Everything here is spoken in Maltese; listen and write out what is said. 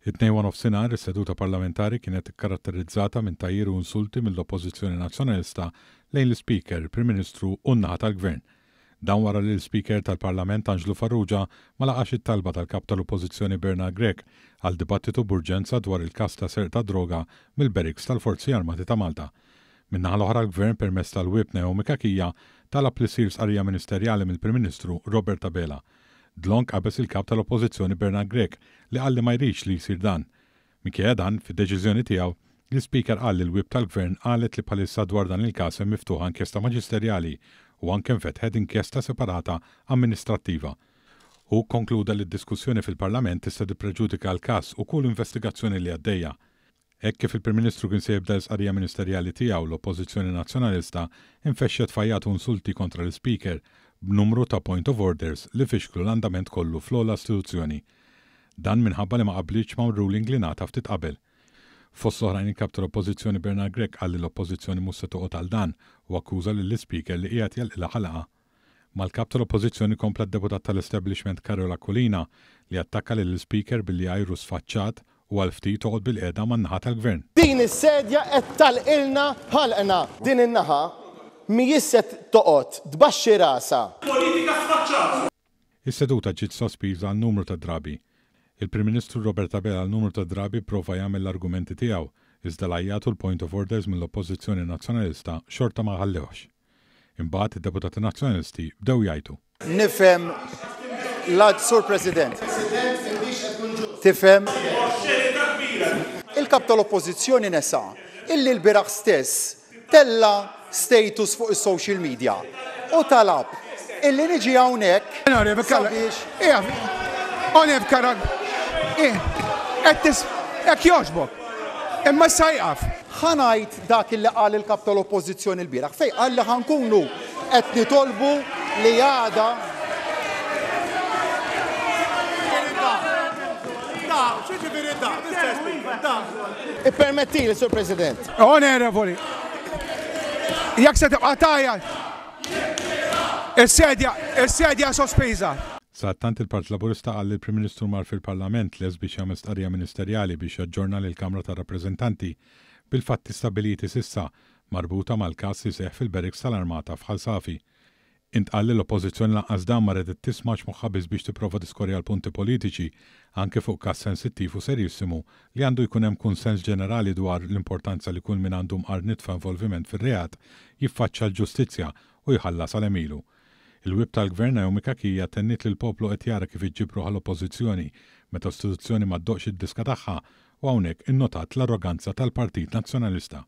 It-Tnejn waranofsinhar, is-seduta parlamentari kienet ikkaratterizzata minn tgħajjir u insulti mill-Oppożizzjoni Nazzjonalista lejn l-Ispeaker, il-Prim Ministru u n-naħa tal-Gvern. Dan wara li l-Ispeaker tal-Parlament Anġlu Farrugia ma laqax it-talba tal-Kap tal-Oppożizzjoni Bernard Grech għal dibattitu b'urġenza dwar il-każ ta' serq ta' droga mill-barracks tal-Forzi Armati ta' Malta. Min-naħa l-oħra l-Gvern permezz tal-Whip Naomi Cachia talab li ssir stqarrija ministerjali mill-Prim Ministru Robert Abela. Dlonk qabeż il-Kap tal-Oppożizzjoni Bernard Grech li qal li ma jridx li jsir dan. Minkejja dan, fid-deċiżjoni tiegħu, l-Ispeaker qal li l-Whip tal-Gvern qalet li bħalissa dwar dan il-każ hemm miftuħa inkjesta maġisterjali u anke nfetħet inkjesta separata amministrattiva. Hu kkonkluda li d-diskussjoni fil-Parlament tista' tippreġudika l-każ u kull investigazzjoni li għaddejja. Hekk kif il-Prim Ministru kien se jibda l-istqarrija ministerjali tiegħu, l-Oppożizzjoni Nazzjonalista infexxet f'għajjat u insulti kontra l-Ispeaker, b'numru ta' point of orders li fixklu l-andament kollu fl-ogħla istituzzjoni. Dan minħabba li ma qablitx ma' ruling li ngħata ftit qabel. Fost l-oħrajn il-Kap tal-Oppożizzjoni Bernard Grech qal li l-Oppożizzjoni mhux se toqgħod għal dan u akkuża lill-Ispeaker li qiegħed jagħlqilha ħalqha. Mal-Kap tal-Oppożizzjoni kompla d-Deputat tal-Establishment Karol Aquilina li attakka lill-Ispeaker billi għajru sfaċċat u għal ftit oqgħod bilqiegħda man-naħa tal-Gvern. Din is-sedja qed tagħlqilna ħalqna. Din in-naħa mhijiex se toqgħod tbaxxi rasha. Politika sfaċċata. Is-seduta ġiet sospiża għal numru ta' drabi. Il-Prim Ministru Robert Abela għal numru ta' drabi pprova jagħmel l-argumenti tiegħu, iżda l-għajjat u l-point of orders mill-Oppożizzjoni Nazzjonalista xorta ma ħallewhx. Imbagħad id-deputati Nazzjonalisti bdew jgħajtu. Nifhem la Sur President. Tifhem. Il-Kap tal-Oppożizzjoni nesa illi lbieraħ stess tella' status fuq is-social media u talab illi niġi hawnhekk sabiex. Hekk jogħġbok. Imma issa ieqaf. Ħa ngħid dak li qal il-Kap tal-Oppożizzjoni lbieraħ fejn qal li ħa nkunu qed nitolbu li għada Ippermettili, Sur President. Onorevoli, jekk se tibqa' tgħajjat, is-sedja, is-sedja sospiża. Sadattant il-Partit Laburista qal li l-Prim Ministru mar fil-Parlament lest biex jagħmel stqarrija ministerjali biex jaġġorna lill-Kamra tar-Rappreżentanti bil-fatti stabbiliti s'issa marbuta mal-każ li seħħ fil-barracks tal-Armata f'Ħal Safi. Intqal li l-Oppożizzjoni lanqas dan ma redet tisma' għax moħħha biss biex tipprova tiskorja l-punti politiċi anke fuq każ sensittiv u serjissimu li għandu jkun hemm kunsens ġenerali dwar l-importanza li kull min għandu mqar nitfa involviment fir-reat jiffaċċja l-ġustizzja u jħallas għal għemilu. Il-Whip tal-Gvern Naomi Cachia tenniet li l-poplu qed jara kif iġġib ruħha l-Oppożizzjoni meta istituzzjoni ma ddoqqx id-diska tagħha u hawnhekk innotat l-arroganza tal-Partit Nazzjonalista.